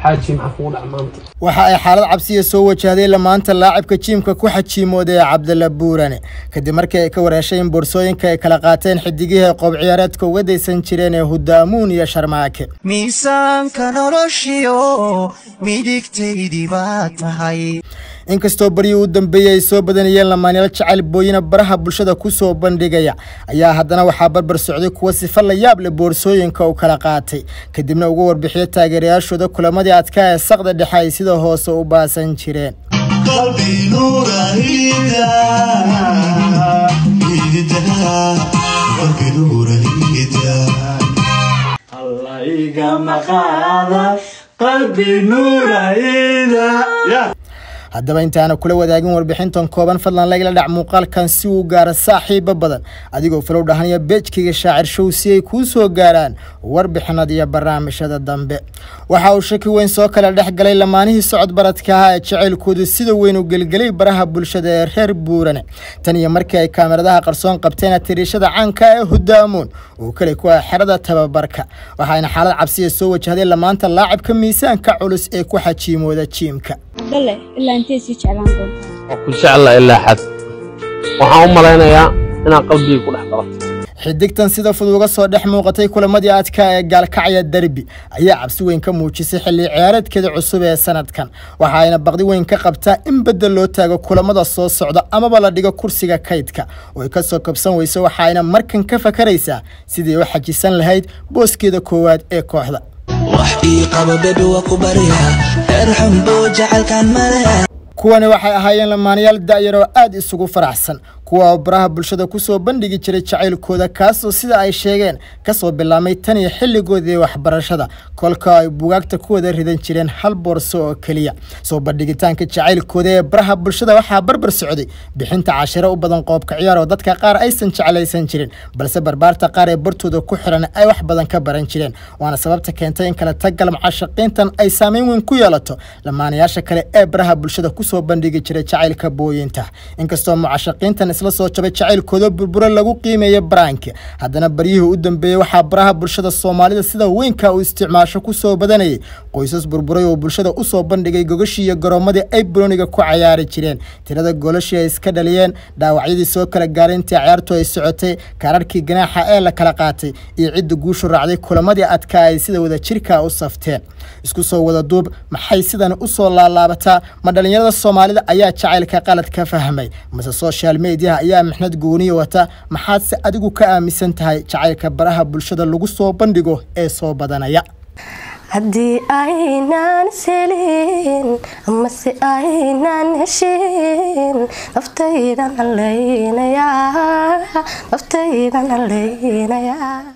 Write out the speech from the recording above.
Xaaji, maxaa kugu dhac maanta? Waxa ay xaalad cabsiya soo wajahday lamaanta laacibka jiimka ku xajiimooday ee Cabdalla Buurane, kadib markii ay ka wareeshay in boorsooyinka ay kala qaateen xidigihii ay qoob ciyaareedka uga daysan jireen ee Hudaamuun iyo Sharmaake. Miisaanka noloshiyo midigtaydii baa tahay. Inkastoo baryii u dambeeyey ay soo badanayeen lamaanyaal jacayl booyina baraha bulshada ku soo bandhigaya, ayaa haddana waxaa barbar socday kuwa sifa la yaab leh boorsooyinka u kala qaatay, kadibna uga warbixiyo taageerayaashooda kulamadii adkaa ee saqda dhexe ay sida hoose u baasan jireen. Qalbi nuurahida qalbi nuurahida. Allah igama qaada qalbi nuurayda ya. Haddaba, intaana kula wadaagin warbixintan kooban, fadlan lagala dhac muuqaalkan si uu gaaro saaxiibo badan, adigoo follow dhahanaya page-kayga Shaacir Show si ay kuu soo gaaraan warbixinada iyo barnaamijyada dambe. Waxa uu shaki weyn soo kala dhex galay lamaanihii socod baradka ahaa ee jacaylkoodu sida weyn u gelgelay baraha bulshada ee reer Buurane, tan iyo markii ay kaamiradaha qarsoon qabteen tiriishada caanka ee Hudaamuun oo kale ku ah xerada tababarka. Waxaana xaalad cabsiya soo wajahday lamaanta laacibka miisaanka culus ee ku xajiimooda jiimka. Cabdalle, ilaa intee sii jeclaan doontaa? Waa ku jecla ilaa xad. Waxaan u malaynayaa inaan qalbiga ku dhex daro. Xidigtan sida fudud uga soo dhex muuqatay kulamadii adkaa ee Gaalkacya derbi ayaa cabsi weyn ka muujisay xilli ciyaareedkeeda cusub ee sanadkan. Waxa ayna baqdi weyn ka qabtaa in beddel loo taago kulamada soo socda amaba la dhigo kursiga kaydka oo ay kasoo kabsan weyso. Waxa ayna markan ka fakaraysaa sidii u xajisan lahayd booskeeda koowaad ee kooxda. Wax ii qaba baby, waa ku baryaa, erxan buu jacaylkan male. Kuwani waxay ahaayeen lamaanayaal da'yar oo aad isugu faraxsan, kuwa oo baraha bulshada ku soo bandhigi jiray jacaylkooda, kaasoo sida ay sheegeen kasoo bilaabmay tan iyo xilligoodii waxbarashada, kolka ay bugaagta ku wada ridan jireen hal boorso oo keliya. Soo bandhigitaanka jacaylkooda ee baraha bulshada waxaa barbar socday bixinta cashiro u badan qoobka ciyaar oo dadka qaar aysan jeclaysan jirin, balse barbaarta qaar ee bartooda ku xiran ay wax badan ka baran jireen. Waana sababta keentay in kala tagal mucaashaqiintan ay saameyn weyn ku yeelato lamaanayaasha kale ee baraha bulshada kusoo bandhigi jiray jacaylka booyinta. Inkastoo mucaashaqiintan isla soo jabay jacaylkooda burburo lagu qiimeeya baraanki, haddana baryihii u dambeeyey waxaa baraha bulshada Soomaalida sida weynka u isticmaasho kusoo badanayay qoysas burburay oo bulshada usoo bandhigay gogashii iyo garoomadii ay banooniga ku cayaari jireen, tirada golashii ay iska dhaliyeen, dhaawacyadii soo kala gaaray intii ciyaartu ay socotay, kaararkii ganaaxa ee la kala qaatay iyo cidda guushu raacday kulamadii adkaa ay sida wadajirka u safteen. Isku soo wada duub, maxay sidan usoo laalaabataa? Ma dhalinyarada Soomaalida ayaa jacaylka qalad ka fahmay, mase social mediaha ayaa mixnad gooniya wata? Maxaadse adigu ka aaminsan tahay jacaylka baraha bulshada lagu soo bandhigo ee soo badanaya? Haddii aynaan ishelin amase aynaan heshin, naftaydan halaynayaa, naftaydan halaynayaa.